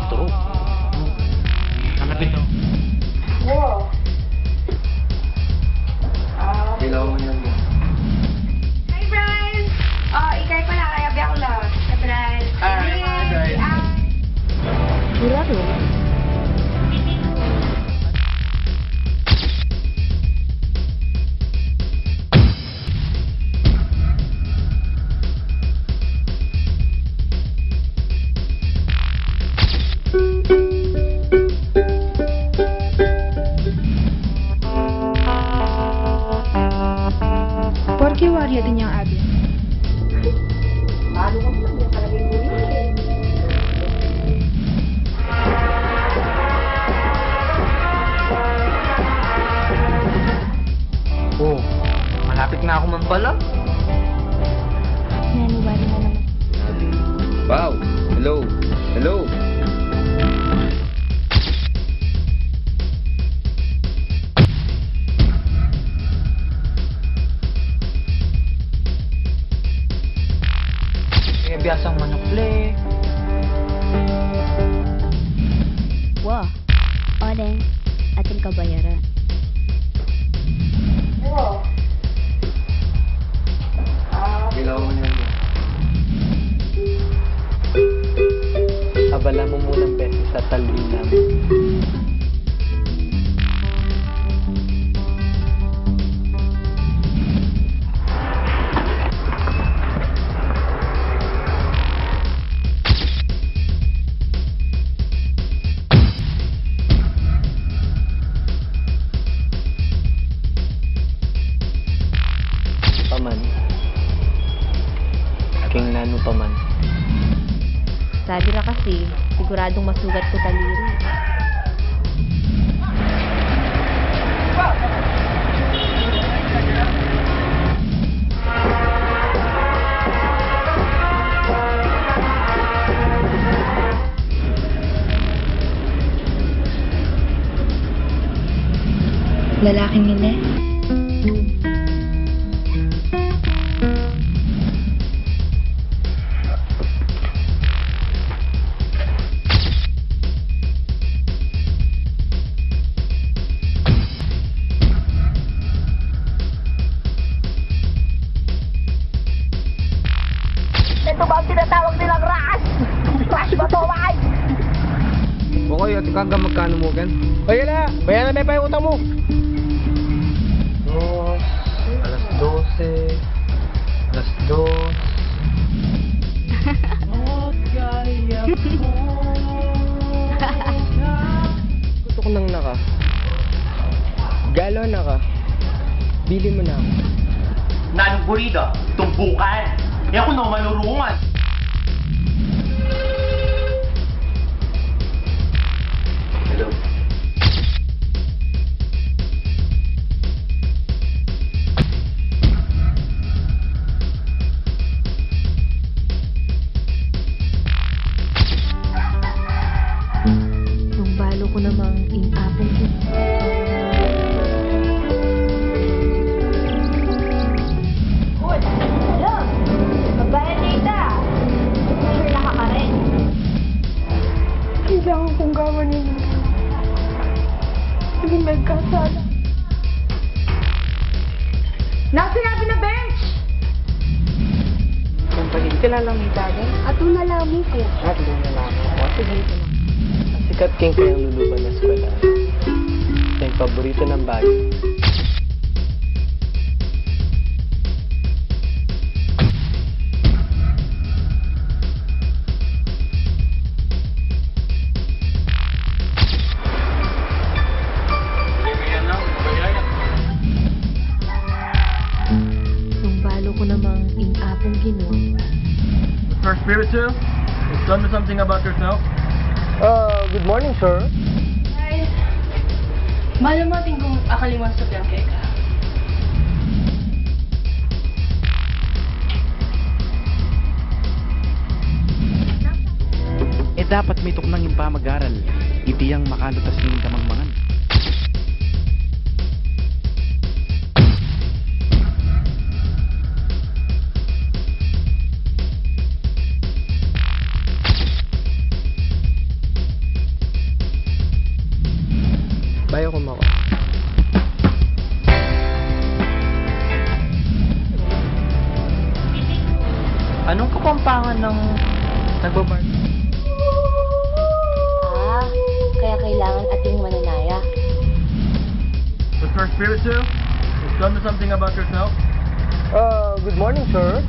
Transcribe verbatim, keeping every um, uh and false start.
True. Malapit na. Wow. Ah. Kailangan mo yan. Hi, Brian! Oh, ikay pala, kaya biyak la. Hi, Brian. Hi, Brian. Sigurado. Porke wari atin yang abi. Oh, malapit na ako mampalak. Nanibali na naman. Wow! Hello! Hello! Kaya biyasang manok, le. Wa, oneng, atin kabayaran. Wa. Ah. Dilaw mo na yun. Abala mo munang beses sa talin namin. Paman. King nanu paman. Sabi ra kasi, siguradung masugat ku taliri. Lalaking ini. Ito ba ang tinatawag nilang rush? Rush ba to, bay? Okay, Ate Kaga, magkano mu ken? O, yan na. Bayaran na pa yung utang mu. Dos, alas dose, alas dos. Gusto ko nang naka. Galo na ka. Bili mo na ako. Nanong burida, tumbukan. E aku no manurungan. Hello. Nung balo ku namang ing Apung Ginu. Good. Hello. Magbayad na ita. Sure na ka pa rin. Kailangan kong gawan yun. Hindi nagkasala. Nasa yabi na bench! Kung pwede, kilala mo yung bagay? Ato na lang po. Ato na lang po. Sige, ito na. Sikat king kayang luluban na eskwela. Ito yung paborito ng bagay. Nung balo ku namang ing Apung Ginu. Mister Spiritu, tell me something about yourself. Uh, good morning, sir. Hi. Malam atin kung akaliwan sa biang keka. E dapat mituknang ing pamag-aral, iti yang makalutas ning kamangmangan. Ayaw kumawa. Anong Kapampangan ng nagbabar- Ah, kaya kailangan ating mananaya. Mister Spiritu, tell me something about yourself. Uh, good morning, sir.